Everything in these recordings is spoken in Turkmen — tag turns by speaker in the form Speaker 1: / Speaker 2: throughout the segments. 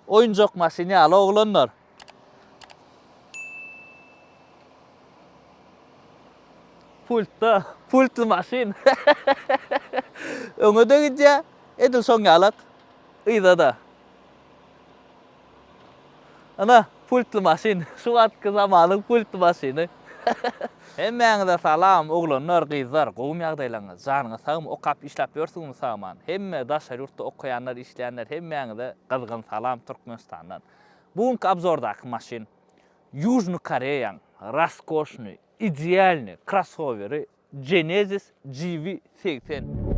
Speaker 1: Oýunjak maşyn ýaly oglanlar. Pultda, pultly maşyn. Öňe-de gidýär, edil şoň ýalak yza-da. Ana, pultly maşyn. Şu wagtky zamanyň pultly maşyny. Hemmäňize salam, oglanlar, gyzlar, gowumy ýagdaýlaryňyz? Janyňyz sagmy, okap işläp ýörsüňizmi sag-aman? Hemme daşary ýurtda okaýanlar, işleýänler hemmäňize gyzgyn salam Türkmenistandan. Bu günki obzordaky maşyn Ýužnyý Koreýaň raskoşnyý, idealnyý krossoweri Genesis GV 80.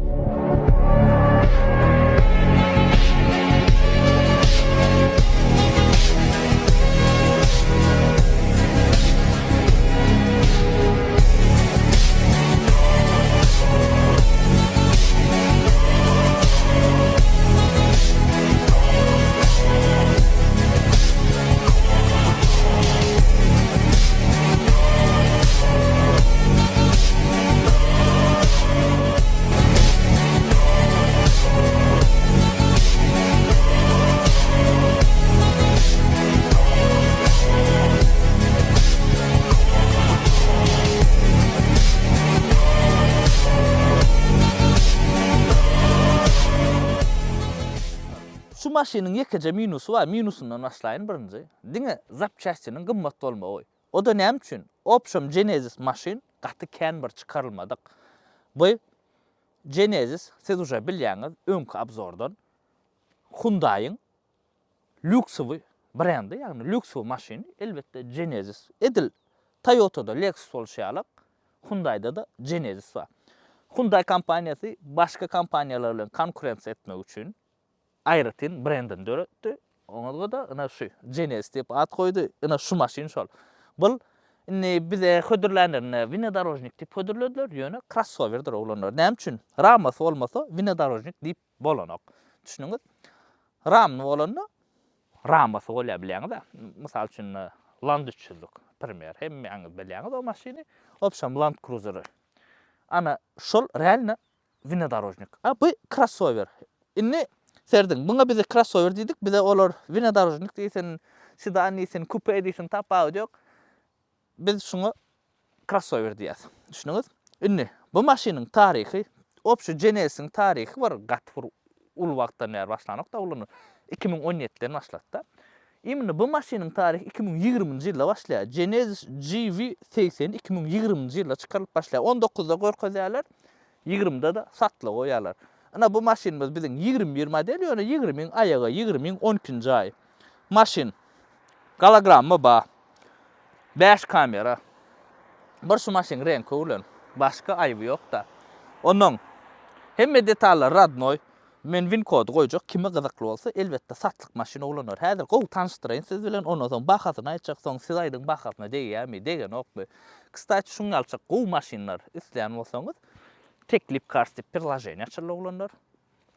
Speaker 1: Şu maşynyň ýekeje minusy bar, minusyndan başlaýyn birinji. Diňe zapçastiniň gymmat bolmagy. O-da näme üçin? Opşom Genesis maşyn gaty kän bir çykarylmadyk. Bu Genesis siz uje bilýäňiz öňki obzordan Hyundai-yň lýuksowy brendi, ýagny lýuksowy maşyny elbetde Genesis. Edil Toyota-da Lexus bolşy ýalak Hyundai-da-da Genesis bar. Hyundai kompaniýasy başga kompaniýalar bilen konkurensiýa etmek üçin aýratyn brendini döretdi. Oňa-da ine şu Genesis diýip at goýdy. Ine şu maşyn şol. Bul indi bize hödürlänlerinde wnedorožnik diýip hödürlediler, ýöne krossowerdir oglanlar. Näme üçin? Ramasy bolmasa wnedorožnik diýip bolanok. Düşündiňiz? Ramny bolanda ramasy bolýar bilýäňiz-ä. Mysal üçin Land 300-lük primer. Hemmäňiz bilýäňiz o maşyny. Obşem Land Cruiser-i. Ana şol realno Wnedorožnik. A bu krossower. Indi serediň, muňa bize krossower diýdik, bize olar wnedorožnik diýsin, sedan diýsin, kupe diýsin, tapawudy ýok. Biz şuňa krossower diýýäs. Düşündiňiz? Indi bu maşynyň taryhy, obşi Genesis-iň taryhy bir gaty bir uly wagtdan bäri başlanok-da, uly 2017-den başlady-da. Imенно bu maşynyň taryhy 2020-nji ýylda başlaýar. Genesis GV 80 2020-nji ýylda çykarylyp başlaýar. 19-da görkezýärler, 20-de-de satlyga goýýarlar. Ynha bu maşynymyz biziň 21 model, ýöne 20-iň aýagy, 20-iň 12-nji aýy. Maşyn gologramma bar. 5 kamera. Bir şu maşynyň reňki öwrülen. Başga aýby ýok-da. Onnoň hemme detallary radnoý. Men win kody goýjak kime gyzykly bolsa elbetde satlyk maşyn oglanlar häzir gowy tanyşdyraýyn siz bilen ondan soň bahasyny aýtjak soň siz aýdyň bahasyna degýämi degenokmy kstati şuň ýalyçak gowy maşynlar isleýän bolsaňyz teklip cars diýip priloženiýa açyldy oglanlar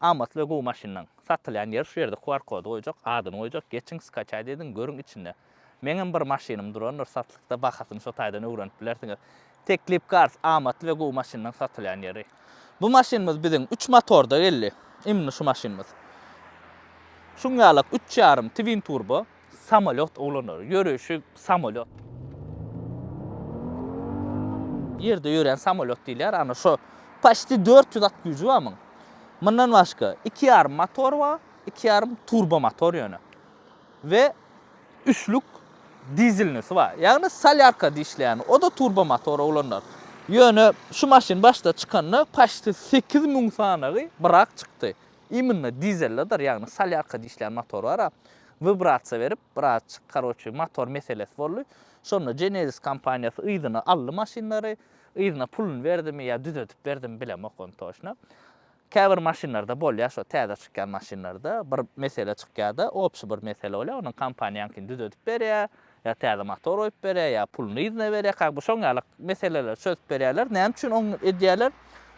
Speaker 1: amatly we gowy maşynlaň satylýan ýeri şu ýerde QR kody goýjak adyny goýjak geçiň skaçaýt ediň görüň içinde Meňem bir maşynym durandyr satlykda bahasyny şo taýdan öwrenip bilersiňiz. Teklip Cars amatly we gowy maşynlaň satylýan ýeri. Bu maşynymyz biziň üç motorda geldi. Imенно şu maşynymyz. Şuň ýalak üç ýarym twin turbo samolýot oglanlar. Ýöreýşi samolýot. Ýerde ýörän samolýot diýilýär. Ana şo paçti 400 at güýji bar muň. Mundan başga iki ýarym motor bar, iki ýarym turbo motor ýöne. We üçlük dizelnisi bar. Ýagny solýarkada işleýän. O-da turbo motor oglanlar. Ýöne şu maşyn başda çykanda paçti 8000 sanagy brak çykdy. Imенно dizeldedir, ýagny solýarkada işleýän motor bar-a. Wibrasiýa berip, birazçyk karoçe motor meselesi boldy. Şonda Genesis kompaniýasy yzyna aldy maşynlary. Yzyna puluny berdimi ýa düzedip berdimi bilemok ony toçno. Käbir maşynlarda bolýar şo täze çykýan maşynlarda bir mesele çykýada obşi bir mesele bolýar onuň kompaniýaňkyny düzedip berýär ýa täze motor goýup berýär ýa puluny yzyna berýär kak bu şoň ýaly meseleleri çözüp berýärler näme üçin oň edýärler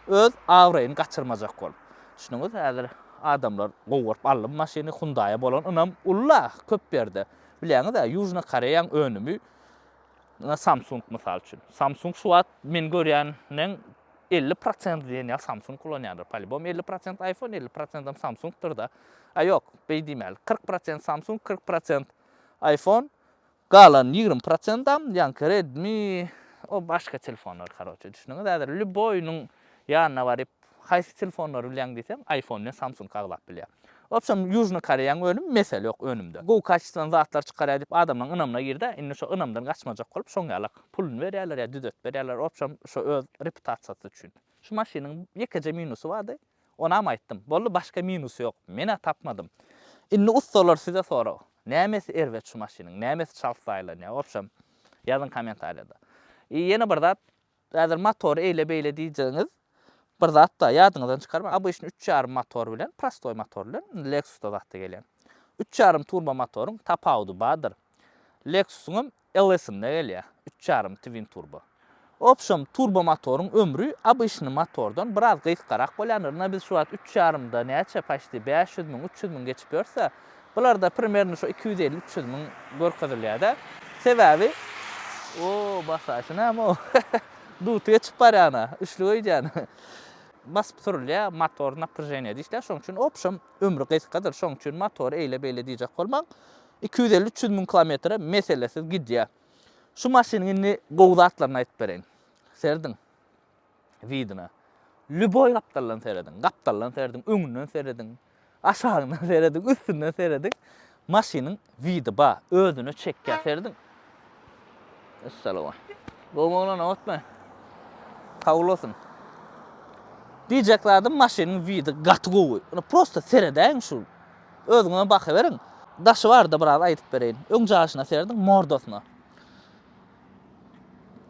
Speaker 1: öz abraýyny gaçyrmajak bolup düşüniňiz häzir adamlar gowy görüp aldy bu maşyny Hyundai-a bolan ynam ulla köp ýerde bilýäňiz-ä Ýužna Koreýaň önümi Samsung mysal üçin Samsung şu wagt men görýän neň. 50 prosent diýen ýaly Samsung ulanýandyr polibom 50 prosent iPhone 50 prosentam Samsungdyr-da. A ýok, beý diýmäli. 40 prosent Samsung, 40 prosent iPhone, galan 20 prosentam ýaňky Redmi, o başga telefonlar karoçe düşündiňiz. Häzir lýuboýynyň ýanyna baryp haýsy telefonlary bilýäň diýseň iPhone bilen Samsung aglap bilýär. Wobşem Ýužnyý Koreýaň önümi mesele ýok önümde. Gowy kaçestwany zatlar çykarýar diýip adamlaň ynamyna girdi indi şo ynamdan gaçmajak bolup şoň ýalak puluny berýärler ýa düzetip berýärler wobşem şo öz reputasiýasy üçin. Şu maşynyň ýekeje minusy bardy onam aýtdym boldy başga minusy ýok menä tapmadym. Indi ussalar size sorag nämesi erbet şu maşynyň nämesi çalt zaýalanýar wobşem ýazyň kommentariýada. I ýene bir zat Häzir motory eýle-beýle diýjegiňiz bir zat-da, ýadyňyzdan çykarmaň, obyçny üç ýarym motor bilen, prostoý motor bilen, indi Lexus-da zatda gelýän. Üç ýarym turbo motoryň tapawudy bardyr. Lexus-yňam LS-inde gelýär, üç ýarym twin turbo. Obşem, turbo motoryň ömri obyçny motordan biraz gysgarak bolýandyr. Ynha biz şu wagt üç ýarymda näçe, paçti 500 müň, 300 müň geçip ýörse, Bularda primerno şo 250-300 müň görkezilýär-dä. Sebäbi O, basaýşy näme o? Duty geçip barýan-a, üçlük öýdýän. Basyp sürülýär, motor napryženiýede işleýär. Şonuň üçin obşem ömri gysgadyr. Şonuň üçin motory eýle-beýle diýjek bolmaň. 250-300 müň kilometre meselesiz gidýär. Şu maşynyň indi gowy zatlaryny aýdyp bereýin. Serediň. Widyna. Lýuboý gapdaldan serediň. Gapdaldan serediň, öňünden serediň. Aşagyndan serediň, üstünden serediň. Maşynyň widi ba, özüne çekýär. Serediň. Essalawma. Gowy oglan otmy? Kabul bolsun. Diýjek zadym maşynyň widi gaty gowy. Ony prosta seredäýiň şu. Özüňizem bakyberiň. Daşy barada biraz aýdyp bereýin. Öň jaşyna serediň, mordasyna.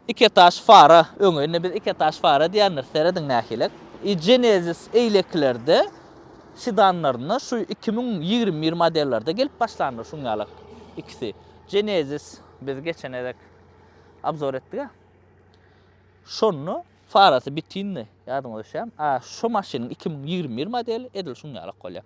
Speaker 1: Iki etaž fara öňe indi biz iki etaž fara diýendir serediň nähilek. I Genesis eýlekilerde sedanlarynda şu 2021 modellerde gelip başlandyr şuň ýalak ikisi. Genesis biz geçen gezek obzor etdik-ä. Şonda farasy bitindi ýadyňyza düşýärmi? A şu maşynyň 2021 modeli edil şuň ýalak bolýar.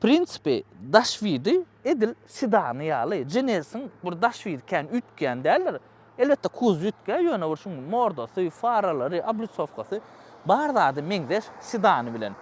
Speaker 1: Prinsipi daş widi edil sedany ýaly. Genesis-iň bir daş widi kän üýtgeýän däldir. Elbetde kuzow üýtgeýär, ýöne bir şuň mordasy, faralary, oblisowkasy bar zady meňzeş sedany bilen.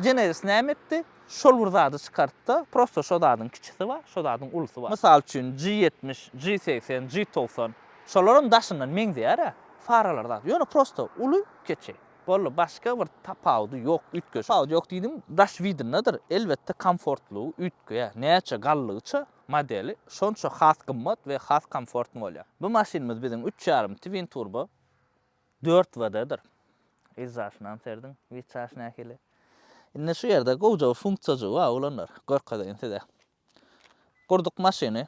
Speaker 1: Genesis näme etdi? Şol bir zady çykartdy-da, prosto şo zadyň kiçisi bar, şo zadyň ulusy bar. Mysal üçin G 70, G 80, G 90 şolaram daşyndan meňzeýär-ä, faralary zat. Ýöne prosto uly, kiçi. Boldy, başga bir tapawudy ýok, üýtgeşik. Tapawudy ýok diýdim, daş widyndadyr. Elbetde komfortlygy üýtgeýär. Näçe galdygyça modeli, şonça has gymmat we has komfortny bolýar. Bu maşynymyz biziň üç ýarym twin turbo dört WD-dir. Yzjaşynam serediň, witjaş nähili. Indi şu ýerde gowja bir funksiýajygy bar oglanlar, görkezeýin size. Gurduk maşyny.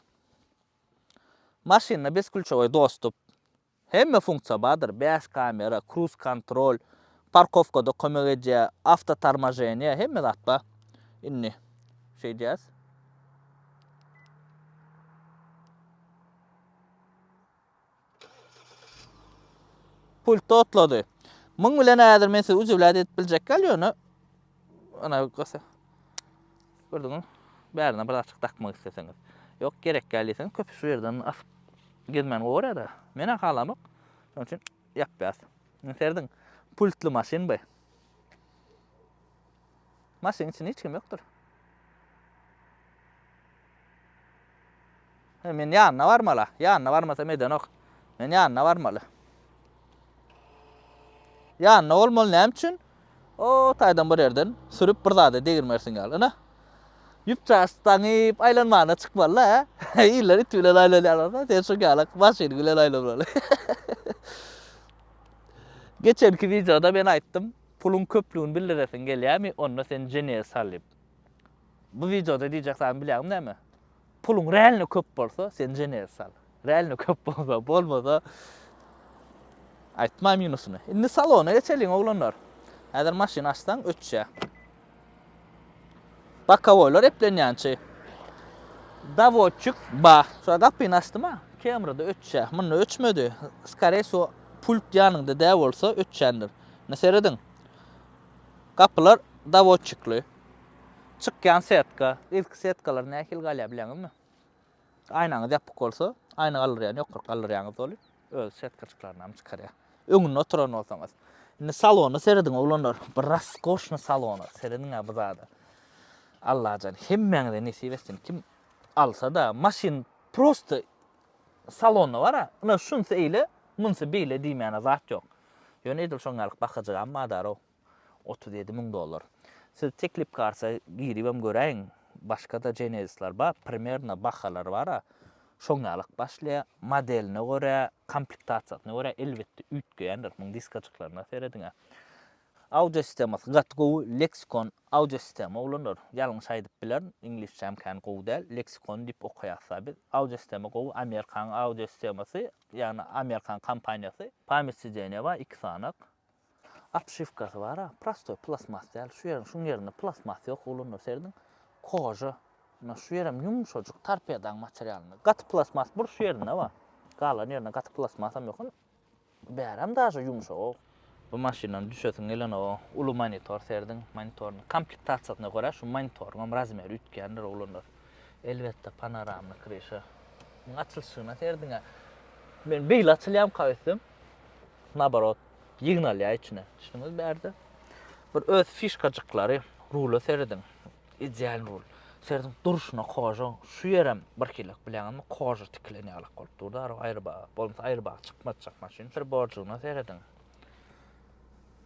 Speaker 1: Maşynda besklýuçewoý dostup. Hemme funksiýa bardyr, 5 kamera, kruz kontrol, parkowkada kömek edýär, awtotormoženiýe, hemme zat bar. Indi şeýdýäs. Pult otlady. Muň bilen häzir men sizi udivlýat edip biljek däl, ýöne ana göse. Gördüňizmi? Bärine bir açyk dakmak isleseňiz. Ýok, gerek däl diýseňiz, köpüsi şu ýerden asyp Gezmäni gowy görýär-de. Men-ä halamok. Şonuň üçin ýapýas. Indi serediň, pultly maşyn bu. Maşynyň içinde hiç kim ýokdur. He, men ýanyna barmaly. Ýanyna barmasam edenok. Men ýanyna barmaly. Ýanyna bolmaly näme üçin? O taýdan bir ýerden sürüp bir zada degirmersiň ýaly. Ine. Ýüp çaş daňyp aýlanmana çykmaly hä. Iller it bilen aýlanýar bolsa, sen şu ýalak maşyn bilen aýlanmaly. Geçenki wideoda men aýtdym, puluň köplügini bildiresiň gelýärmi, onda sen Genesis al diýip. Bu wideoda diýjek zadym bilýäňmi näme? Puluň realno köp bolsa, sen Genesis al. Realno köp bolsa, bolmasa aýtma minusyny. Indi salona geçeliň oglanlar. Häzir maşyny açsaň öçýär. Bokowoýlar eplenýänçi. Dawodçik ba. Şo gapyny açdym-a, kamerada öçýär. Munda öçmedi. Skoree wsego pult ýanyňda däl bolsa öçýändir. Ine serediň. Gapylar dawodçikli. Çykýan setka. Yzky setkalar nähili galýar bilýäňizmi? Aýnaňyz ýapyk bolsa, aýna galdyrýan ýokaryk galdyrýaňyz doly. Öz setkajyklarynam çykarýar. Öňünde oturan bolsaňyz. Indi salona serediň oglanlar. Bir raskoşny salona. Serediň-ä bu zada. Allajan hemmäňize nesip etsin. Kim alsa-da maşyn prosto salonda bar-a. Ine şunsy eýle, munsy beýle diýmäne zat ýok. Ýöne edil şoň ýalyk bahajygam bar-da-row. 37 müň dollar. Siz teklip karsa giribem göräýiň. Başga-da Genesisler bar, primerno bahalary bar-a. Şoň ýalyk başlaýar. Modeline görä, komplektasiýasyna görä elbetde üýtgeýändir. Muň diskajyklaryna serediň-ä. Audio sistemasy gaty gowy, Lexicon audio sistema oglanlar. Ýalňyş aýdyp bilerin, iňlisçäm kän gowy däl. Lexicon diýip okaýas-da biz. Audio sistema gowy, Amerikan audio sistemasy, ýagny amerikan kompaniýasy. Pamýat sideniýa bar, iki sanak. Obşiwkasy bar-a, prostoý plastmas däl. Şu ýeriň, şuň ýerinde plastmas ýok oglanlar serediň. Koža. Ine şu ýerem ýumşajyk torpedaň materialynda. Gaty plastmas bir şu ýerinde bar. Galan ýerinde gaty plastmasam ýok. Bärem daže ýumşak-ow. Bu maşyndan düşesiň gelenok. Uly monitor serediň, monitoryň komplektasiýasyna görä şu monitoryňam razmeri üýtgändir oglanlar. Elbetde panoramny kryşa. Muň açylyşyna serediň-ä. Men beýle açylýamka öýtsem. Naborot, ýygnalýar içine. Düşündiňiz bärde. Bir öz fişkajyklary rula serediň. Ideal rul. Serediň durşuna koža. Şu ýerem bir hili bilýäňizmi koža tikilen ýalak bolup dur da aýrybaga. Bolmasa aýrybaga çykmajak maşyn. Priborjygyna serediň.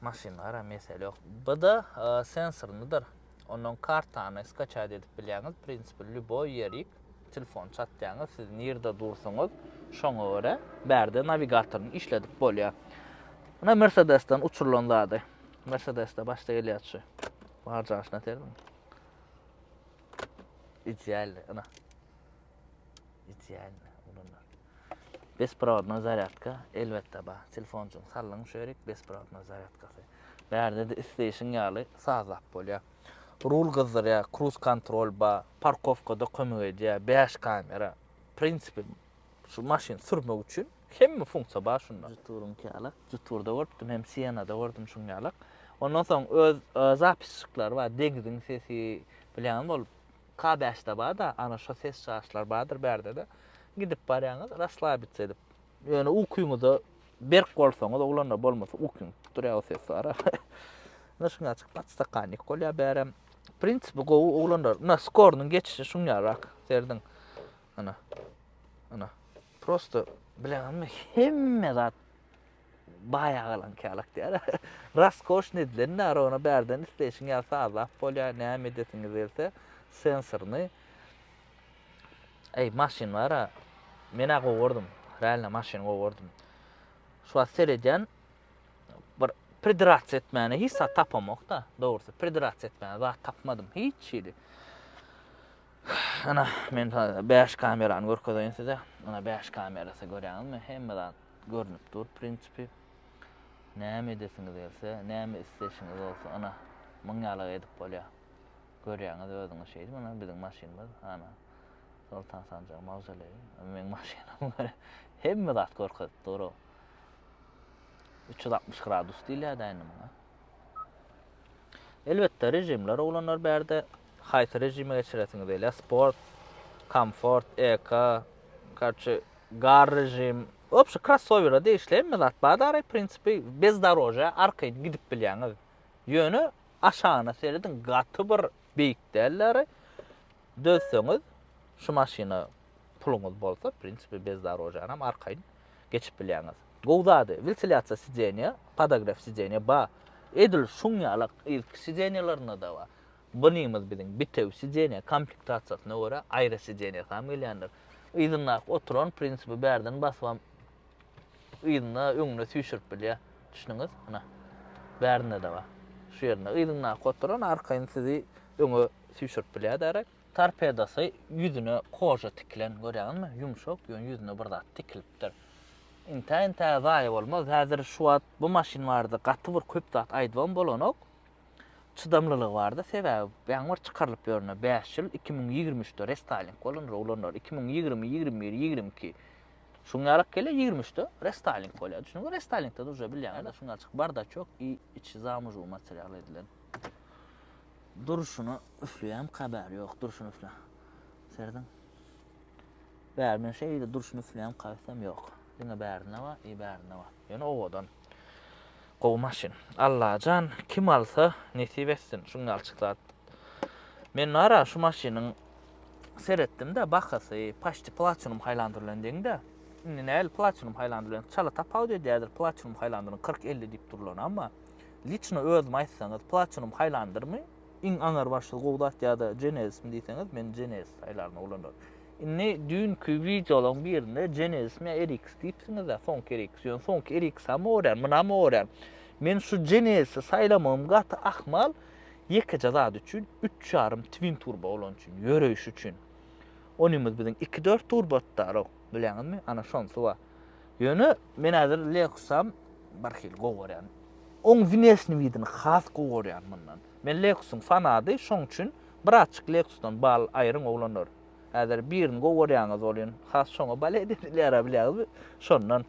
Speaker 1: Maşynlara mesele ýok. Bu-da e, sensornydyr. Ondan kartany skaçat edip bilýäňiz. Prinsipi lýuboý ýerik telefon çatýaňyz, siz nirde dursuňyz, şoňa görä bärde nawigatoryny işledip bolýar. Ine Mercedesden uçurylan zady. Mercedesde başda gelýär şu. Barjaşyna serediň. Ideal, ine. Ideal, ulanlar. Besprovodnoý zarýadka elbetde bar. Telefonjygyny saldyň şu ýerik besprovodnoý zarýadkasy. Bärde-de isleýşiň ýaly sazlap bolýar. Rul gyzdyrýar, kruz kontrol bar, parkowkada kömek edýär, 5 kamera. Prinsipi şu maşyn sürmek üçin hemme funksiýa bar şunda. Jetour'uňky ýalak. Jetour'da görüpdim hem Siena'da gördüm şuň ýalak. Ondan soň öz e, zapisçiklary bar, deňiziň sesi bilýäňizmi ol K5-de bar-da, ana şo ses çaşlar bardyr bärde-de. Gidip barýaňyz, rasslabitsa edip. Ýöne ukyňyza berk bolsaňyz, oglanlar bolmasa ukyň tutdurýar o ses bar. Ine şuňa açyk podstakannik bolýar bärem. Prinsipi gowy oglanlar. Ine skorynyň geçişi şuň ýalyrak. Serediň. Ana. Ana. Prosto bileňizmi hemme zat baýa galan kälak diýär. Raskoşny edilen nar ona bärden isleýşiň ýaly sazlap bolýar. Näme edesiňiz gelse sensoryny Eý maşyn bar-a. Men-ä gowy gördüm. Realno maşyny gowy gördüm. Şu wagt seredýän bir pridratsiýa etmäne hiç zat tapamok-da, dogrusy. Pridratsiýa etmäne zat tapmadym hiç hili. Ana, men 5 kamerany görkezeýin size. Ana 5 kamerasy görýäňizmi? Hemme zat görnüp dur, prinsipi. Näme edesiňiz gelse, näme isleşiňiz bolsa, ana, muň ýaly edip bolýar. Görýäňiz özüňiz şeýdip ana biziň maşynymyz ana Soltan Sanjar mawzoleýi meň maşynym hemme zat görkezip dur o. 360 gradus diýilýär-dä indi muňa. Elbetde režimler oglanlar bärde haýsy režime geçiresiňiz gelýär sport, komfort, eko, karçe gar režim, obşi krossowere degişli hemme zat bar da prinsipi bezdorožýa arkaýyn gidip bilýäňiz. Ýöne aşagyna serediň gaty bir beýik dälleri dözseňiz şu maşyna puluňyz bolsa prinsipi bezdorožanam arkaýyn geçip bilýäňiz. Gowy zady wentilýasiýa sidenýa, podogref sidenýa ba. Edil şuň ýalak yzky sidenýalarynda-da bar. Bunymyz biziň bitewi sidenýa komplektasiýasyna görä aýry sidenýasam gelýändir. Yzyndaky oturan prinsipi bärden basybam yzyna öňüne süýşürip bilýär. Düşündiňiz? Ana. Bärinde-de bar. Şu ýerinde yzyňdaky oturan arkaýyn sizi öňe süýşürip bilýär däre. Torpedasy ýüzüne koža tikilen, görýäňizmi? Ýumşak, ýöne ýüzüne bir zat tikilipdir. Intä-intä zaýa bolmaz. Häzir şu wagt bu maşyn barada gaty bir köp zat aýdybam bolanok. Çydamlylygy barda, sebäbi ýaňy bir çykarylyp ýörüne 5 ýyl, 2023-de restaýling bolandyr oglanlar. 2020, 21, 22. Şuň ýalak gelýär 23-de restaýling bolýar. Düşündiňmi? Restaýlingde-de uje bilýäňiz, şuň ýaly çykyp bardaçok i içi zamužuwy material edilen. Durşuny üfleýäm kabary ýok, durşuny üfle. Serediň. Bäri men şeýle durşuny üfleýäm kaýsam ýok. Diňe bärinde bar, i bärinde bar. Ýöne owadan. Gowy maşyn. Allajan kim alsa nesip etsin şuň ýalyçyk zat. Men bara şu maşynyň seretdim-de bahasy paçti Platinum Highlander bilen deň-de. Indi näl Platinum Highlander bilen çala tapawut edýärdir Platinum Highlanderyň 40-50 diýip durlany amma liçno özüm aýtsaňyz Platinum Highlandermy iň aňarbaşly gowy zat ýa-da Genesismi diýseňiz men Genesis saýlaryn oglanlar. Indi düýnki wideolaryň birinde Genesismi ýa RX diýipsiňiz-ä soňky RX ýöne soňky RX-am gorýän munam gorýän. Men şu Genesisi saýlamagym gaty ahmal ýekeje zat üçin üç ýarym twin turbo bolany üçin ýöreýşi üçin. Onymyz biziň iki dört turbo atdarow bilýäňizmi ana şonsy bar. Ýöne men häzir Lexusam birhili gowy görýän. Oň wneşni widini has gowy görýän mundan. Men Lexusyň fanady şoň üçin birazçyk Lexusdan bal aýryň oglanlar. Häzir birini gowy görýäňiz bolýan has şoňa bal edilýär bilýäňizmi şondan.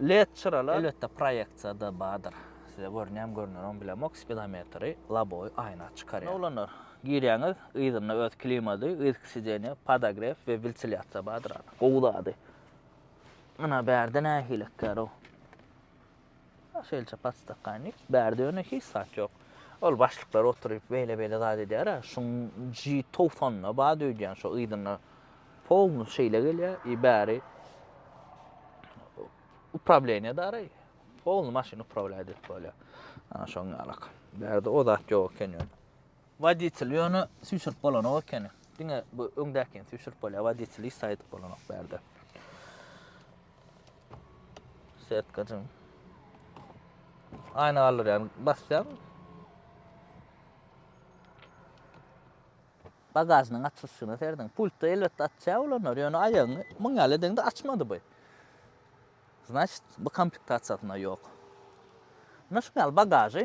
Speaker 1: Led çyralar elbetde proýeksiýada bardyr. Size görünýärmi görünenokmy bilemok spidometri lobowy aýna çykarýar. Oglanlar girýäňiz yzynda öz klimady yzky sidenýe podogref we wiltilýasiýa bardyr ana gowy zady. Ana bärde nähili ekkärow. Şeýleje podstakannik. Bärde ýöne hiç zat ýok. Ol başlyklar oturyp beýle-beýle zat edýär-ä. Şuň G togsanda bar öýdýän şo yzynda polny şeýle gelýär i bäri uprawleniýe daraý. Polny maşyny uprawlýat edip bolýar. Ana şoň ýalak. Bärde o zat ýok eken ýöne. Woditel ýöne süýşürip bolanok ekeni. Diňe bu öňdäkini süýşürip bolýar. Woditel hiç zat edip bolanok bärde. Setkajyň. Aýna galdyrýan basýaň. Bagažnyň açylyşyna serediň. Pultda elbetde açýar olanlar, ýöne aýagyňy muň ýaly edeňde açmady bu. Znaçit, bu komplektasiýasynda ýok. Muna şuň ýaly bagažy.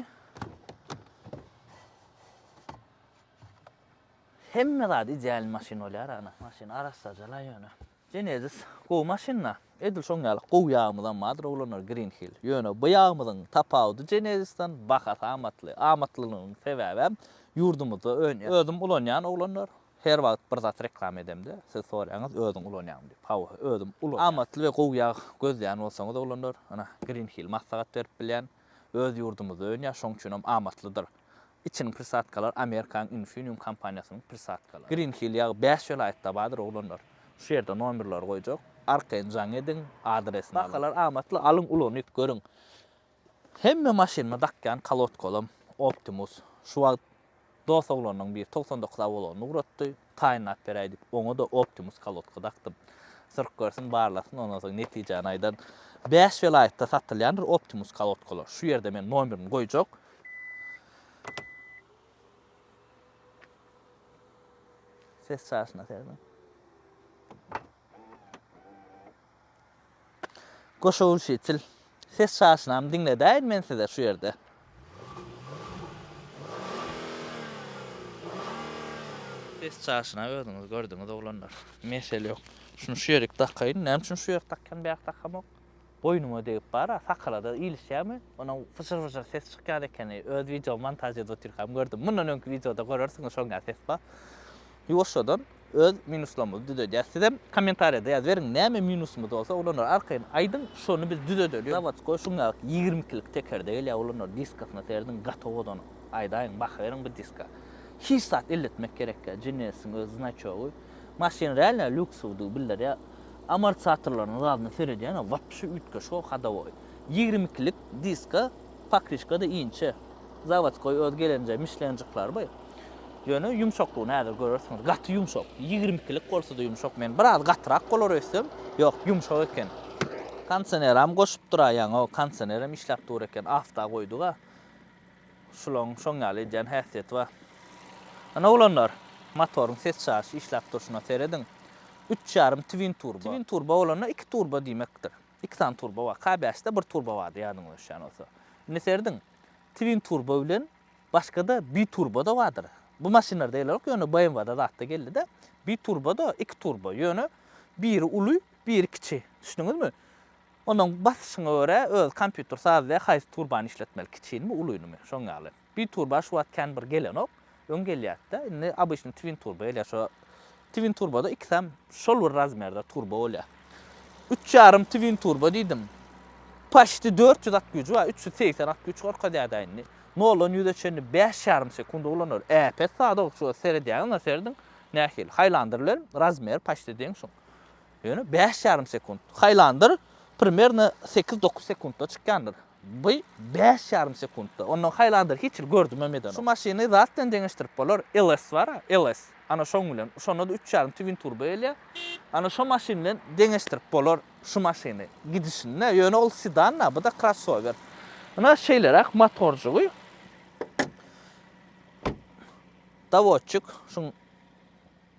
Speaker 1: Hemme zady idealny maşyn bolýar ana. Maşyn arassaja-la ýöne. Genesis gowy maşynda. Edil şoň ýaly gowy ýagymyzam bardyr oglanlar Green Hill. Ýöne bu ýagymyzyň tapawudy Genesisden bahasy amatly. Amatlylygynyň sebäbem ýurdumyzda önýär. Özüm ulanýan oglanlar. Her wagt bir zat reklama edemde siz soraýaňyz özüň ulanýaňmy diýip. Hawa özüm ulanýan. Amatly we gowy ýag gözleýän bolsaňyz oglanlar ynha Green Hill maslahat berip bilýän. Öz ýurdumyzda önýär şoň üçinem amatlydyr. Içiniň prisadkalar Amerikanyň Infineum kompaniýasynyň prisadkalary. Green Hill ýagy 5 welaýatda bardyr oglanlar. Şu ýerde nomerleri goýjak. Arkaýyn jaň ediň, adresini alyň. Bahalar amatly, alyň ulanyp görüň. Hemme maşynyma dakýan kolodkalam Optimus. Şu wagt dos oglanyň biri 99 Avalonyny ugratdy. Taýynlap beräý diýip, oňa-da Optimus kolodka dakdym. Sürüp görsün, barlasyn, ondan soň netijäni aýdan. 5 welaýatda satylýandyr Optimus kolodkalar. Şu ýerde men nomerini goýjak. Ses çaşyna serediň. Goşawulşitil. Ses çaşynam diňledäýin men size şu ýerde. Ses çaşyna özüňiz gördüňiz oglanlar. Mesele ýok. Şuny şu ýerik dakaýyn. Näme üçin şu ýerik dakýan, bärik dakamok? Boýnuma degip bar-a, sakala-da ilişýärmi? Onuň fyşyr-fyşyr ses çykýan ekeni. Öz wideomy montaž edip otyrkam gördüm. Mundan öňki wideoda görersiňiz şoň ýaly ses bar. Ýuwaşjadan öz minuslarymyzy düzedýäs. Sizem kommentariýada ýazyberiň näme minusymyz bolsa oglanlar arkaýyn aýdyň şony biz düzedeli. Zawodskoý şuň ýaly 22 lik tekerde gelýär oglanlar diskasyna serediň gaty owadan aýdaýyň baha beriň bu diska. Hiç zat elletmek gerekýä Genesisiň öz znaçogy. Maşyn realno lýuksowydygy bildirýär. Amortizatorlarynyň zadyna seredýän wapşe üýtgeşik hodowoý. 22 lik diska Pokryşka-da inçe. Zawodskoý öz gelenje mişlenjikleri bar. Ýöne ýumşaklygyny häzir görersiňiz. Gaty ýumşak. 22-lik bolsa-da ýumşak. Men biraz gatyrak bolar öýtsem, ýok, ýumşak eken. Kondisioneram goşup dur-a ýaňy. O kondisionerem işläp dur eken. Awta goýdug-a. Şulaň şoň ýaly edýän häsiýeti bar. Ine oglanlar, motoryň ses çaryşy işläp durşuna serediň. Üç ýarym twin turbo. Twin turbo bolanda iki turbo diýmekdir. Iki sany turbo bar. K bäşde bir turbo bardy ýadyňyza düşýän bolsa. Indi serediň. Twin turbo bilen başga-da biturbo-da bardyr. Bu maşynlarda gelenok, ýöne BMW-da zatda geldi-de. Biturbo-da iki turbo, ýöne biri uly, biri kiçi. Düşdüňizmi? Onuň basyşyňa görä öz kompýuter sazlaýar haýsy turbany işletmeli, kiçinimi, ulynymy, şoň ýaly. Biturbo şu wagt kän bir gelenok. Öň gelýärdi-de. Indi obyçnyý twin turbo gelýär. Şo twin turboda ikisem şol bir razmerde turbo bolýar. Üç ýarym twin turbo diýdim. Paçti 400 at güýji bar, 380 at güýç gorkezýär-dä indi. Noldan ýüze çenli bäş ýarym sekunda ulanar. Äpet zat-ow, şu seredýäňiz-ä, serediň, nähili. Highlander bilen razmeri paçti deň şuň. Ýöne bäş ýarym sekunt. Highlander primerno sekiz-dokuz sekuntda çykýandyr. Bu bäş ýarym sekuntda. Ondan Highlander hiç hili gördümem edenok. Şu maşyny zat bilen deňeşdirip bolar, LS bar-a, LS. Ana şoň bilen. Şonda-da üç ýarym twin turbo gelýär. Ana şo maşyn bilen deňeşdirip bolar şu maşyny gidişinde. Ýöne ol sedan-da, bu-da krossower. Ynha şeýleräk motorjygy. Dawodçik şuň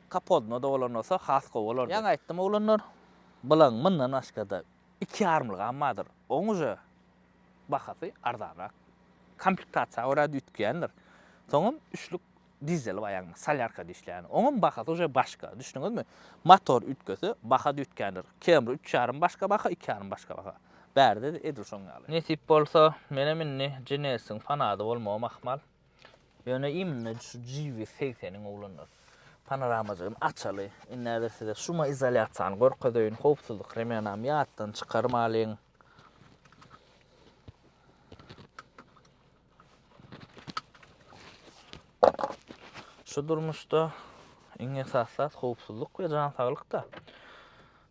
Speaker 1: kapodyna-da bolan bolsa has gowy bolardy. Ýaňy aýtdym oglanlar, bulaň mundan başga-da iki ýarymlygam bardyr. Oň uje bahasy arzanrak. Komplektasiýa görä-de üýtgeýändir. Soňam üçlük dizeli bar ýagny solýarkada işleýän. Oňam bahasy uje başga. Düşündiňizmi? Motor üýtgese, baha-da üýtgändir. Camry üç ýarym başga baha, iki ýarym başga baha. Bärde-de edil şoň ýaly. Nesip bolsa, menem indi Genesis-iň fanady bolmagym ahmal. Ýöne imенно şu GV segseniň oglanlar. Panoramajygyny açaly. Indi häzir size şuma izolýasiýany görkezeýin. Howpsuzlyk remenam ýatdan çykarmalyň. Şu durmuşda iň esasy zat howpsuzlyk we jan saglykda.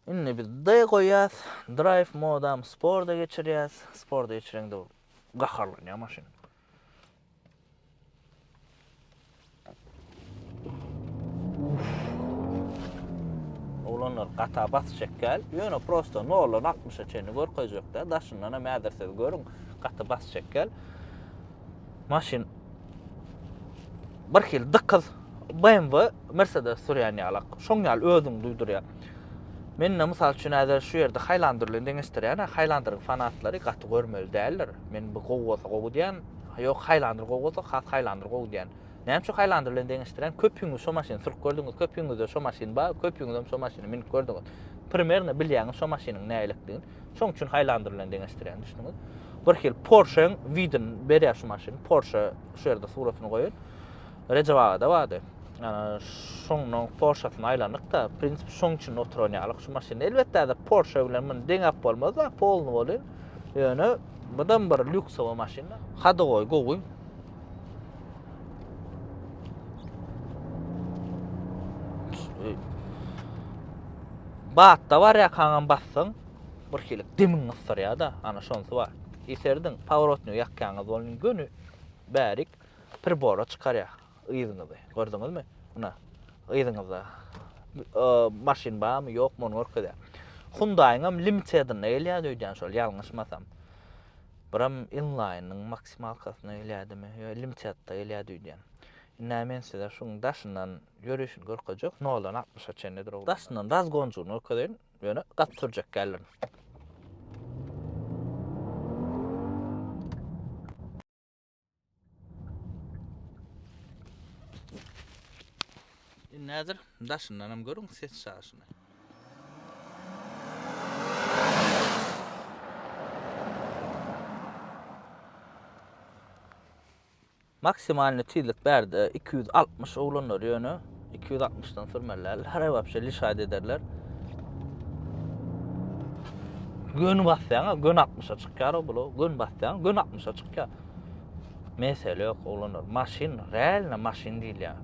Speaker 1: Indi biz D goýýas, drive modam sporda geçirýäs. Sporda geçireňde gaharlanýar maşyn. Oglanlar gata basjak däl. Ýöne prosta noldan altmyşa çenli görkezjek-dä. Daşyndan hem häzir siz görüň. Gaty basjak däl. Maşyn bir hili dykyz BMW, Mercedes sürýän ýalak. Şoň ýaly özüňi duýdurýar. Men-de mysal üçin häzir şu ýerde Highlander bilen deňeşdirýän-ä, Highlanderiň fanatlary gaty görmeli däldir. Men bu gowy bolsa gowy diýýän, ýok Highlander gowy bolsa has Highlander gowy diýýän. Näme üçin Highlander bilen deňeşdirýän? Köpüňiz şo maşyny sürüp gördüňiz, köpüňizde şo maşyn bar, köpüňizem şo maşyny münüp gördüňiz. Primerno bilýäňiz şo maşynyň nälikdigini. Şoň üçin Highlander bilen deňeşdirýän, düşündiňiz? Bir hil Porsche-iň widini berýär şu maşyn. Porsche şu ýerde suratyny goýun. Rejep agada bardy. Şonuň Porsche-syny aýlandyk-da, prinsip şoň içinde oturan ýalyk şu maşyn. Elbetde häzir Porsche bilen muny deňäp bolmaz-da, polny bolýar. Ýöne budam bir lýuksowy maşyn. Hadowoý gowy. Batda barýarkaňam bassaň, bir hili demiň gysdyrýar-da, ana şonsy bar. Eserdiň, powrotnigi ýakýaňyz bolny göni bärik pribora çykarýar yzyňyzy. Gördüňizmi? Muna yzyňyzda maşyn barmy, ýokmy ony görkezýär. Hyundai-nyňam Limited-inde gelýärdi öýdýän şol, ýalňyşmasam. Biram inline-nyň maksimalkasyna gelýärdimi? Ýa Limited-de gelýärdi öýdýän. Indi men size şuň daşyndan ýörişini görkezjek. Noldan altmyşa çenlidir oglanlar. Daşyndan razgonjygyny görkezeýin. Ýöne gaty sürjek däldirin. Indi häzir daşyndan hem görüň ses çaşyny. Maksimalny tizlik bärde 260 oglanlar ýöne 260-dan sürmeli däl. Her wapşe lişat ederler. Göni basýaň, göni 60-a çykýar o bula. Göni basýaň, göni 60-a çykýar. Mesele ýok oglanlar. Maşyn, realno maşyn diýilýär.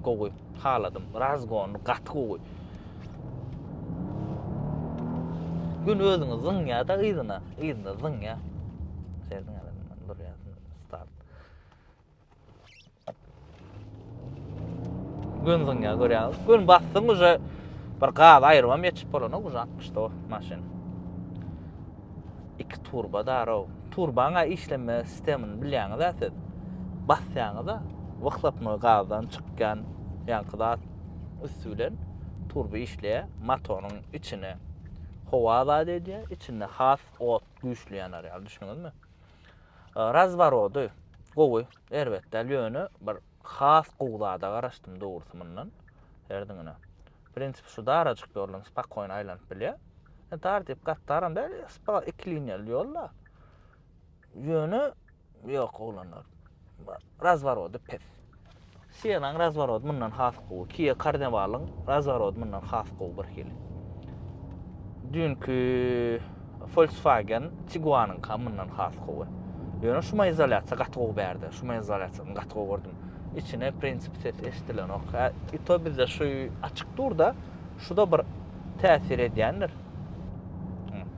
Speaker 1: Gowy, haladym. Razgony gaty gowy. Gün özüňi zyňýar-da yzyna, yzyna zyňýar. Serediň häzir, durýar start. Gün zyňýar görýäňiz. Gün basdyň uje bir gaz aýrybam ýetişip bolanok uje 60 da maşyn. Iki turba darow. Turbaň işleme sistemini bilýäňiz-ä siz. Basýaňyz-a wyhlopnoý gazdan çykýan ýaňky zat üsti bilen turba işleýär. Motoryň içine howa zat edýär, içinde has ot güýçli ýanar ýaly düşündiňizmi? Razworody gowy, erbet däl, ýöne bir has gowy zada garaşdym dogrusy mundan. Serediň ine. Prinsip şu darajyk ýoldan spakoýny aýlanyp bilýär. E, dar diýip gaty daram däl, spa iki liniýaly ýol-da. Ýöne ýok oglanlar. Razworody pes. Siena'ň razworody mundan has gowy. Kia Carnival'yň razworody mundan has gowy bir hili. Düýnki. Volkswagen Tiguanyňka mundan has gowy. Ýöne şumoizolýasiýa gaty gowy bärde. Şumoizolýasiýasyny gaty gowy gördüm. Içine prinsip ses eşidilenok. Hä, i to bizde şu açyk dur-da, şu-da bir täsir edýändir.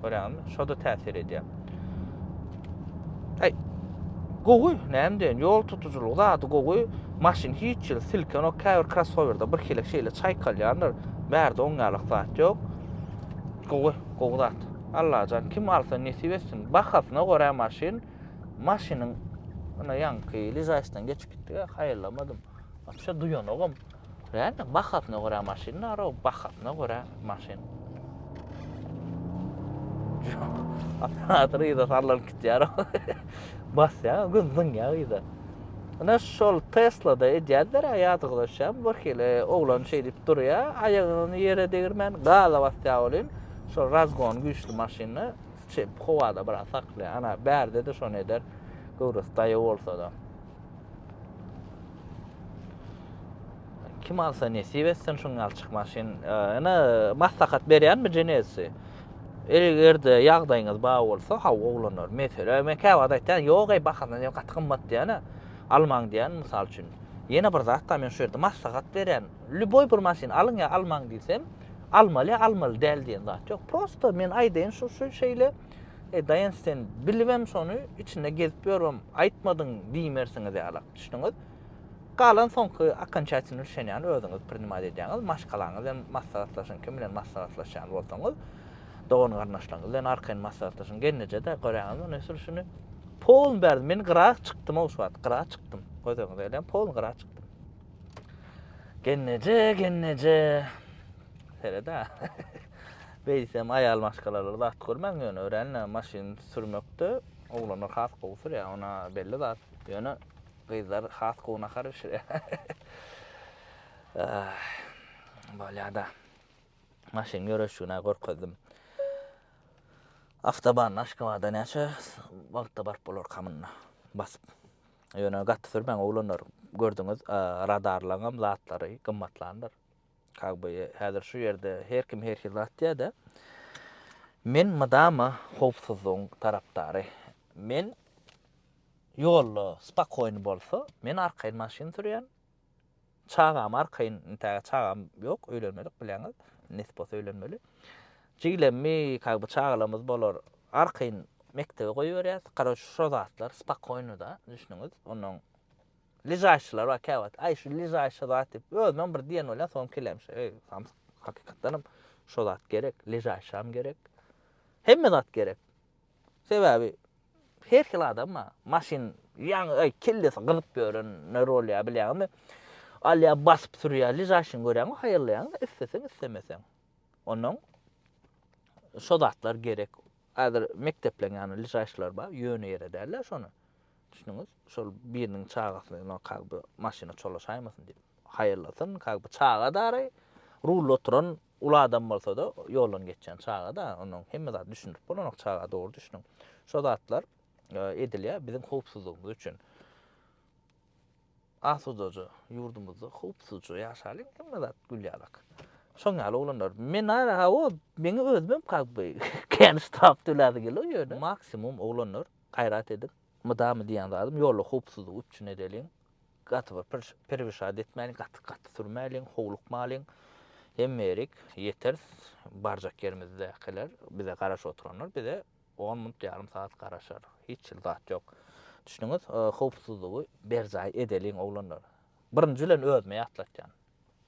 Speaker 1: Görýäňizmi? Şo-da täsir edýär. Aý, gowy, näme diýen, ýol tutujylygy zady gowy. Maşyn hiç ýyl silkenok, käbir krossowerde bir hili şeýle çaýkalýandyr. Bärde oň ýalyk zat ýok. Gowy, gowy zat. Allajan kim alsa nesip etsin. Bahasyna görä maşyn, maşynyň ine ýaňky ližaýsdan geçip gitdik-ä, haýallamadym. Wapşe duýanogam. Realno bahasyna görä maşyn naro, bahasyna görä maşyn. Operator yza sallanyp gitýär. Basýar, göz zyňýar yza. Ine şol Teslada edýärler ýadyňyza düşýärmi? Bir hili oglan şeý diýip durýar, aýagyny ýere degirmän gaza basýar welin, şol razgon güýçli maşynda şeýdip howada biraz saklaýar. Ana bärde-de şony eder. Göwresi daýaw bolsa-da. Kim alsa nesip etsin şuň ýaly maşyn. Ine maslahat berýänmi Genesis-i? Eger-de ýagdaýyňyz bar bolsa, haw oglanlar, mesele, men käwagt aýtýan, ýok eý bahasyna diýen gaty gymmat diýýän-ä. Almaň diýýän mysal üçin. Ýene bir zat bar men şu ýerde maslahat berýän. Lýuboý bir maşyn alyň ýa almaň diýsem, almaly ýa almaly däl diýen zat ýok. Prosta men aýdaýyn şu şu şeýle. E daýanç sen bilibem şony içinde gezip ýörübem aýtmadyň diýmersiňiz ýalak düşdüňiz. Galan soňky okonçatelnyý rişeniýany özüňiz prinimat edýäňiz, maşgalaňyz bilen maslahatlaşyň, kim bilen maslahatlaşýan bolsaňyz, dogan garyndaşlaryňyz bilen arkaýyn maslahatlaşyň. Gelneje-de görýäňizmi ony sürüşini. Polny bärde men gyra çykdym-ow şu wagt, gyra çykdym. Göz öňüňize gelýän polny gyra çykdym. Gelneje, gelneje. Seret-ä. Beýtsem aýal maşgalalar zat görmäň ýöne örän maşyn sürmekde oglanlar has gowy sürýär ona belli zat ýöne gyzlar has gowy nahar bişirýär. Bolýada. Maşynyň ýöreşigini görkezdim. Awtobandan Aşgabada näçe wagtda baryp bolarka munda basyp. Ýöne gaty sürmäň oglanlar gördüňiz radarlaňam zatlary gymmatlandyr. Kak by häzir şu ýerde her kim her hili zat diýýär-de. Men mydama howpsuzlygyň tarapdary. Men ýolda spakoýny bolsa, men arkaýyn maşyn sürýän. Çagam arkaýyn, intäge çagam ýok, öýlenmedik bilýäňiz. Nesip bolsa öýlenmeli. Jiglemmi, kak by çagalarymyz bolar, arkaýyn mekdebe goýberýäs. Karoç şo zatlar spakoýny-da, düşüniňiz. Onnoň Ležaýşylar bar käwagt. Aý şu ležaýşy zat diýip, özümem bir diýen bolýan, soňam kelläm şo, eý, samsyk, hakykatdanam şo zat gerek, ležaýşam gerek. Hemme zat gerek. Sebäbi her hil adam bar. Maşyn ýaňy aý kellesi gyzyp ýörenler bolýar bilýäňmi? Alýar basyp sürýär, ležaýşyny görýäňmi, haýallaýaň-da isleseň, islemeseň. Onnoň şo zatlar gerek. Häzir mekdepleň ýanynda ležaýşylar bar, ýöne ýere däl-de şony. Düşündiňiz? Şol biriniň çagasyny no kak by maşyna çolaşaýmasyn diýip haýallasyn, kak by çaga dary, rulda oturan uly adam bolsa-da ýoldan geçýän çaga da, onuň hemme zady düşündirip bolanok çaga dogry düşüniň. Şo zatlar edilýär biziň howpsuzlygymyz üçin. Asudaja ýurdumyzda howpsuzja ýaşalyň hemme zat gül ýalak. Şoň ýaly oglanlar. Men ara hawa meň özümem kak by kän ştraf töläsi gelok ýöne. Maksimum oglanlar Gaýrat ediň. Mydama diýýän zadym, ýolda howpsuzlygy üpjün edeliň. Gaty bir perwişat etmäliň, gaty gaty sürmäliň, howlukmalyň. Hemme ýerik ýeteris. Barjak ýerimizdäkiler, bize garaşyp oturanlar bize on minut, ýarym sagat garaşar. Hiç hili zat ýok. Düşündiňiz? Howpsuzlygy berjaý edeliň, oglanlar. Birinji bilen özüme ýatlatýan.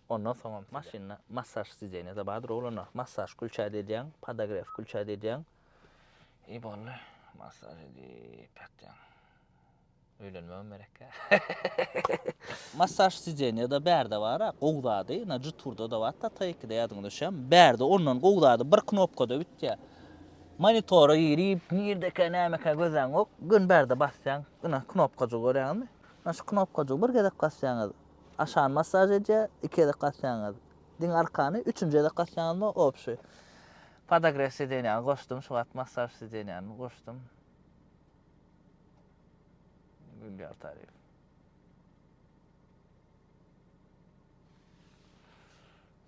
Speaker 1: Ondan soňam maşynda massaž sidenýa-da bardyr, oglanlar. Massaž kulçat edýäň, podogrew kulçat edýäň. I boldy. Massaž edip ýatýaň. Öýlenmegem gerekkä. Massaž sidenýa-da bärde bar-a, gowy zady. Ynha Jetour-da-da bar, Tata 2-de ýadyňa düşýärmi? Bärde ondan gowy zady bir knopkada bitýär. Monitora girip, nirdekä, nämekä gözläňok. Göni bärde basýaň. Ynha knopkajygy görýäňizmi? Ynha şu knopkajygy bir gezek basýaňyz, aşagyny massaž edýär, iki gezek basýaňyz, diňe arkany, üçünji gezek basýaňyzmy, obşi. Podogrew sidenýany goşdum şu wagt massaž sidenýany goşdum. Gülýar taryf.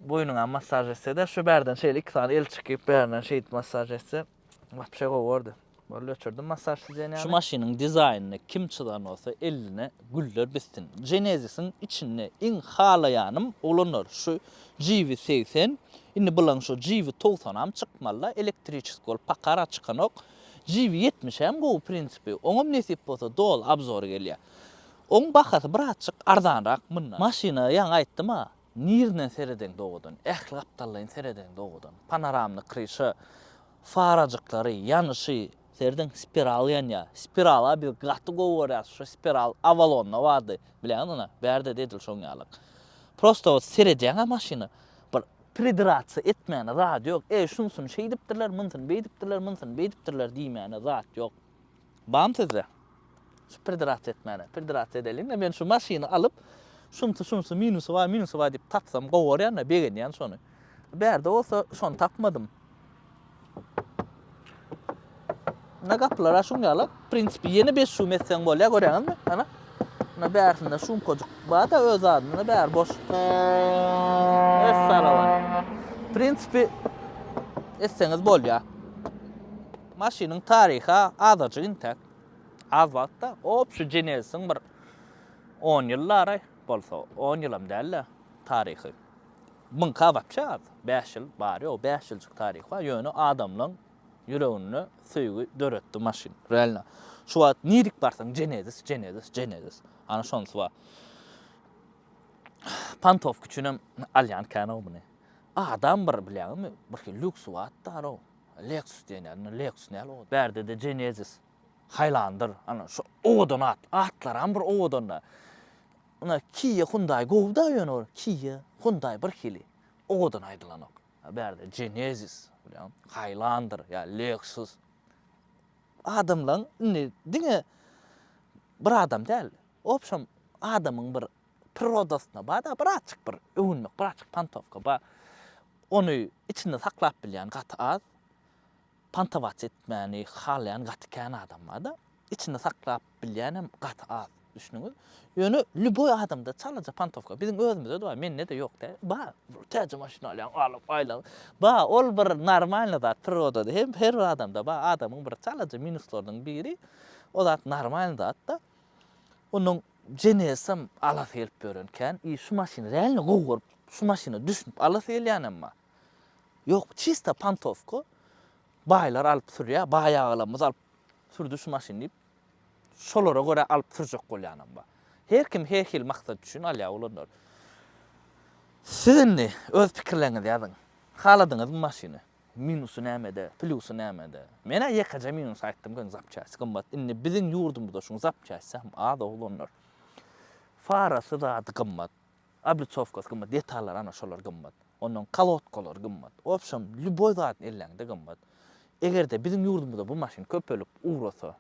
Speaker 1: Boýnuňa massaž etse-de şu bärden şeýle iki sany el çykyp bärinden şeýdip massaž etse. Wapşe gowy gördi. Boldy öçürdim massaž sidenýany. Şu maşynyň dizaýnyny kim çyzan bolsa eline güller bitsin. Genesisiň içinde iň halaýanym oglanlar şu GV 80 indi bulaň şu GV 90-am çykmalyda elektriçeski bolup pakara çykanok. GV 70 hem gowy prinsipi oňam nesip bolsa doly obzory gelýär. Oň bahasy birazjyk arzanrak mundan. Maşyna ýaňy aýtdym-a nirden seredeňde owadan ähli gapdallaýyn seredeňde owadan. Panoramny kryşa Farajyklary, ýanyşy, serediň, spiral ýanýar. Spirala biz gaty gowy görýäris. Şu spiral Avalonda bardy. Bilýäňiz ony? Bärde-de edil şoň ýalyk. Prosta wot seredýäň-ä maşyna, bir pridraться etmäne zat ýok. Eý, şunsyny şeýdipdirler, munsyny beýdipdirler, munsyny beýdipdirler diýmäne zat ýok. Barmy sizde? Şu pridraться etmäne. Pridraться edeliň-de, men şu maşyny alyp, şunsy, şunsy minusy bar, minusy bar diýip tapsam gowy görýän-de, begenýän şony. Bärde bolsa şony tapmadym. Ine gapylar-a şuň ýaly. Prinsipi ýene beş şum etseň bolýar, görýäňizmi? Ana. Ine bärsinde şumkajyk bar-da öz zadyny, ine bäri boş. Essalawat. Prinsipi etseňiz bolýar. Maşynyň taryhy azajyk intäk. Az wagtda obşi Genesis-iň bir on ýyllary bolsa, on ýylam däl-de taryhy. Muňka wapşe az, bäş ýyl bary-ýogy bäş ýyljyk taryhy bar, ýöne adamlaň ýüreginde söýgi döretdi maşyn. Realno. Şu wagt nirik barsaň Genesis, Genesis, Genesis. Ana şonsy bar. Pantowka üçinem alýan kän-ow muny. Adam bir bilýäňizmi, bir hili lýuksy bar-da-ow. Lexus diýen ýaly, indi Lexus näl owadan. Bärde-de Genesis, Highlander, ana şu owadan at, atlaram bir owadan-da. Ina Kia, Hyundai gowy-da ýöne ol Kia, Hyundai bir hili owadan aýdylanok. A bärde Genesis, bilýäňmi, Highlander ýa Lexus. Adamlaň indi diňe bir adam däl, obşem adamyň bir prirodasynda bar-da birazjyk bir öwünmek, birazjyk pantowka bar. Ony içinde saklap bilýän gaty az, pantowats etmäni halaýan gaty kän adam bar-da. Içinde saklap bilýänem gaty az, düşündiňiz? Ýöne lýuboý adamda çalaja pantowka, biziň özümizde-de bar, mende-de ýok däl, bar. Täze maşyn alýaň, alyp aýlan. Bar, ol bir normalnyý zat, prirodada hem her bir adamda bar, adamyň bir çalaja minuslarynyň biri, o zat normalnyý zat-da. Onuň Genesisem alasy gelip ýören kän i şu maşyny realno gowy görüp şu maşyna düşünip alasy gelýänem bar. Ýok çista pantowka baýlar alyp sürýär baý agalarymyz alyp sürdi şu maşyny diýip şolara görä alyp sürjek bolýanam bar. Her kim her hili maksat üçin alýar olanlar. Siz indi öz pikirleriňizi ýazyň. Haladyňyzmy maşyny? Minusy nämede, plýusy nämede? Men-ä ýekeje minus aýtdym, göni zapçasty gymmat. Indi biziň ýurdumyzda şuň zapçasty hem az oglanlar. Farasy zady gymmat, oblitsowkasy gymmat, detallary ana şolar gymmat. Ondan kolodkalary gymmat. Wobşem, lýuboý zadyny elläňde gymmat. Eger-de biziň ýurdumyzda bu maşyn köpelip ugrasa,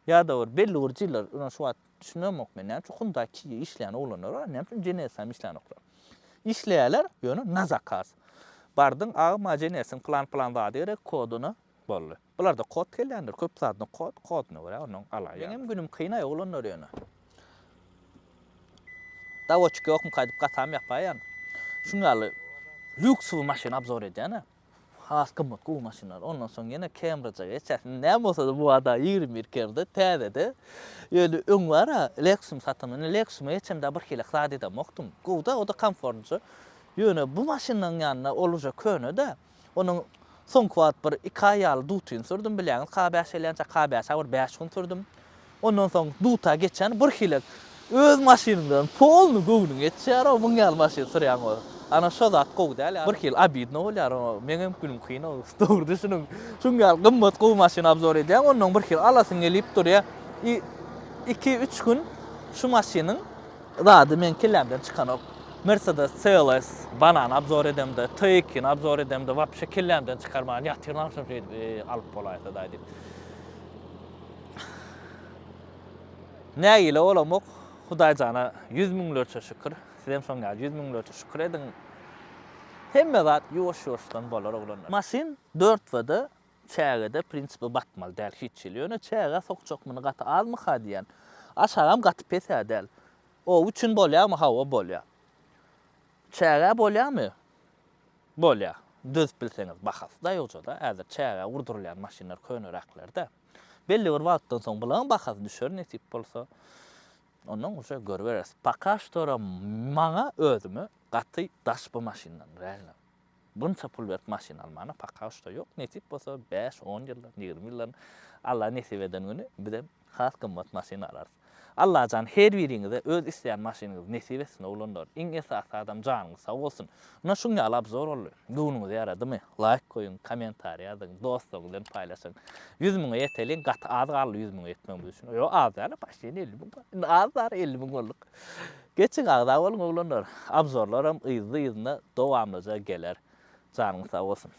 Speaker 1: Ýa-da bir belli bir jiller, ine şu wagt düşünemok men, näme üçin Hyundai, Kia işleýän oglanlar bar, näme üçin Genesis hem işlänoklar. Işleýärler, ýöne na zakaz. Bardyň, aga maňa Genesis-iň plan-plan zady gerek, kodyny, boldy. Bularda kod gelýändir, köp zadyna kod, kodyna görä onnoň alaýýarlar. Meňem günüm kyn-aý oglanlar ýöne. Dawoçik ýokmyka diýip gatam ýapaýan. Şuň ýaly lýuksowy maşyn obzor edýän-ä. Has gymmat gowy maşynlar. Ondan soň ýene Cambridge-e geçýäs. Indi näme bolsa-da bu ada 21 kerde täzede. Ýöne öň bar-a Lexus-ymy satamda. Indi Lexus-yma geçemde bir hili zat edemokdym. Gowy-da, o-da komfortnyja. Ýöne bu maşynyň ýanynda ol uje köne-de. Onuň soňky wagt bir iki aý ýaly dutyny sürdüm, bilýäňiz, K bäş gelýänçä K bäşe bir bäş gün sürdüm. Ondan soň duta geçen bir hili öz maşynyňdan polny göwnüň ýetişýär-ow, muň ýaly maşyn sürýäň bolsa. Ana şo zat gowy däl ýa. Bir hili obidno bolýar oňa. Meňem günüm kyn-ow, dogry düşüniň. Şuň ýaly gymmat gowy maşyn obzor edýäň, onnoň bir hili alasyň gelip durýar. I iki-üç gün şu maşynyň zady meň kellämden çykanok. Mercedes CLS banan obzor edemde, T2-ni obzor edemde wapşe kellämden çykarman ýatyryn agşam şeýdip, eý alyp bolaýsa-daý diýip. Nägile bolamok, Hudaýjana ýüz müňlerçe şükür. Sizem şoň ýaly ýüz müňlerçe şükür ediň. Hemme zat ýuwaş-ýuwaşdan bolar oglanlar. Maşyn dörtwede çägede prinsipi batmaly däl hiç hili. Ýöne çägä sokjak muny gaty azmyka diýýän. Aşagam gaty pes-ä däl. Oba üçin bolýarmy? Hawa bolýar. Çägä bolýarmy? Bolýar. Dözüp bilseňiz bahasy daýawja-da, häzir çägä urdurylýan maşynlar köneräkler-dä. Belli bir wagtdan soň bulaň bahasy düşer nesip bolsa. Ondan uje görübereris. Poka ştora maňa özüme gaty daş bu maşyndan realno. Bunça pul berip maşyn almana poka şto ýok. Nesip bolsa bäş, on ýyldan, 20 ýyldan Alla nesip eden güni bizem has gymmat maşyn alarys. Allajan her biriňize öz isleýän maşynyňyzy nesip etsin oglanlar. Iň esasy zadam janyňyz sag bolsun. Muna şuň ýaly obzor boldy. Göwnüňize ýaradymy? Laýk goýuň, kommentariý ýazyň, dostlaryňyz bilen paýlaşyň. 100 müňe ýeteliň, gaty az galdy 100 müňe ýetmegimiz üçin. Ýok, az däl, почти 50 müň bar. Indi az bar, 50 müň bolduk. Geçiň agza boluň oglanlar. Obzorlaram yzly-yzyna dowamlyja geler. Janyňyz sag bolsun.